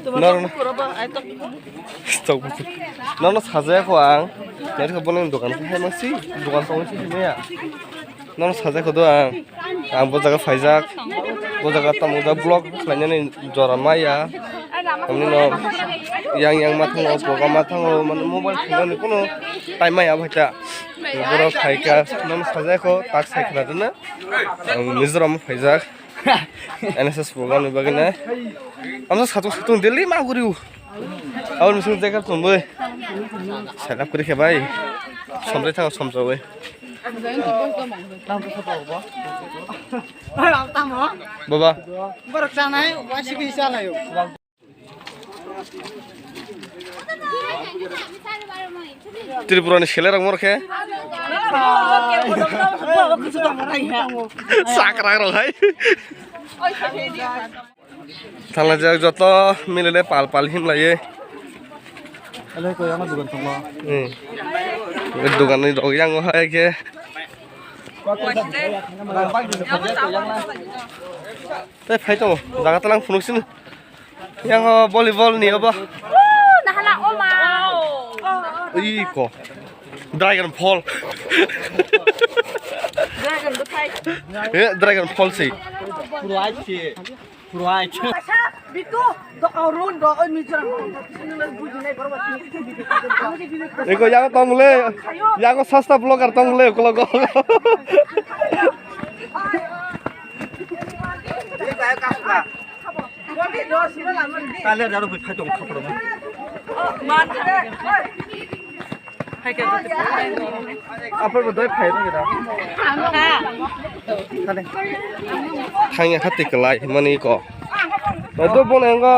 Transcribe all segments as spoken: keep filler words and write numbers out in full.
Norno, tok bukur. Norno sajaya kho ang. Nari kho bono dokan khe hai masi, dokan tong si maya. Norno sajaya kho do ang. Ang bo jaga phaijak. Bo jaga tamo da vlog khlainani jora maya. Amni no yang yang ma thango, boga ma thango, mane mobile khlainani kuno time maya bhaita. Boro phaika, norno sajaya kho, tak sai khna dena. Ang Mizoram phaijak. N S S program ni bagwi na. Amsa satung satung daily ma guriu. Aboni bising jacket chumui. Setup kuri khe bai. Somjai thango somjaui. Baba. Borok chanai, wasi bi chalayo. Tripura ni sele rok mor khe. Sakra rok hai. Thanglajak joto milile pal pal himlaiye. Ele ko yang dugan thangma. Hmm. Dugan ni rok yang hai khe. Tei phai tongo, jaga talang phunuk sini. Yang, oh, volleyball ni obo. Nahala oma. Ui ko. Dragon Fall. Dragon bwthai. Eh, Dragon Fall si. Puro ai si. Puro ai. Bitu, do aurun do oi Mizoram. Eko yang tong le. Yang sasta blogger tong le, kologo. Kale daro bai phai tong khapro. Apa bo doi phai tong da. Kale. Thangya khati kwlai mani ko. Bai do bono engo.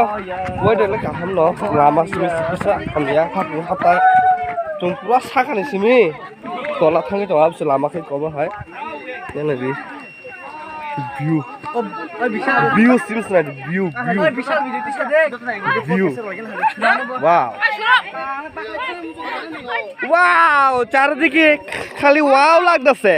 Wai de le kaham no. Lama simi sisa hamya khapro khatai. Chung pura sakani simi. Tola thangwi tongo abse lama khe kobo hai. Nang nai di. View. View seems like view, view. View. Wow. Wow, চারিদিকে খালি wow লাগতেছে।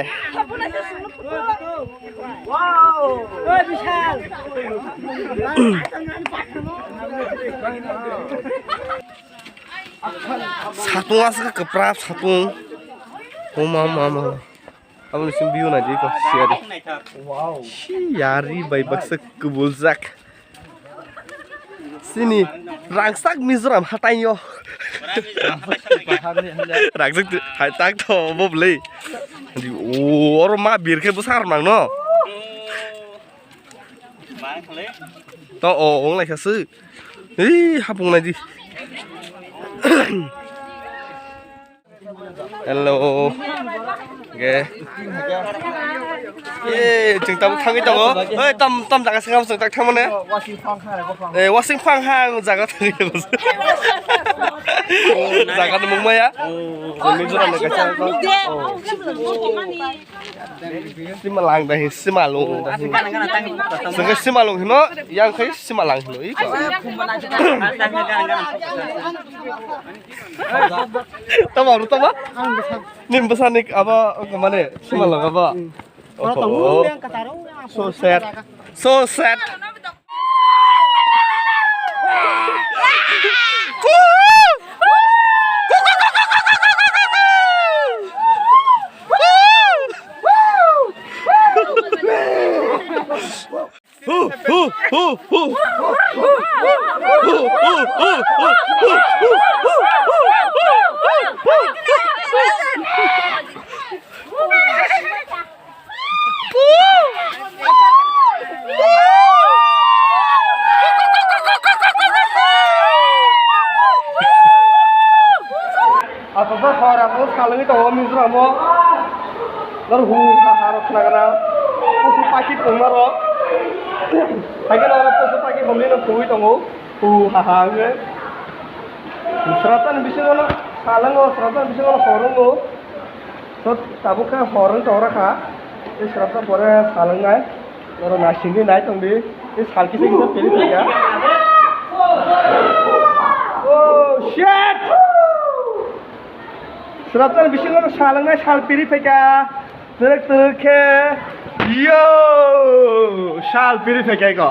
Satung aswk kwprap satung. O ma ma ma. Aboni simi view naidi ko siyari. Wow. Siyari bai baksa kubuljak. Sini rangsak Mizoram hataio. Rangsak hai tak to bo bwlai. O oro ma birkhe bwsar nang no. To o ong lai kha swi. Ei hapung nai di. Hello. Ge. Ei, chwng tabuk thangwi tongo. Oi, tam, tam jaga sengam chwng tak thangmane. Eh, wasing phang ha, ang jaga thangwi tongo. Jaga ni mung maya. Chwng ni jora ni kaisa. Oh. Simalang dahi, simalung dahi. Sengke simalung hino, yang khai simalang hino, iko. Tama, ru tama? Nim bwsani abo, mane, simalung abo. Oho. So sad. So sad. Aswksa hor ang salwgwi tongo Mizoram o. Noro hu ha ha rok khnagra. Posu paki tongma rok. Haikhe noro posu paki homlino khugwi tongo. Hu ha ha wngwi. Sraptani bisingo no salango, sraptani bisingo no hor wngo. Tabuk khe hor wng tongra kha. Tei srapta pore sal wngnai. Oro naisingwi nai tongdi. Tei sal kisa kisa peri phaikha. Oh shit! Sraptani bisingo no sal wngnai, sal peri phaikha. Twrwk twrwk khe. Yo! Sal peri phaikha eko.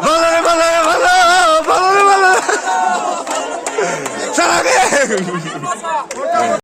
Balare, balare, balare, balare, balare. Sarage.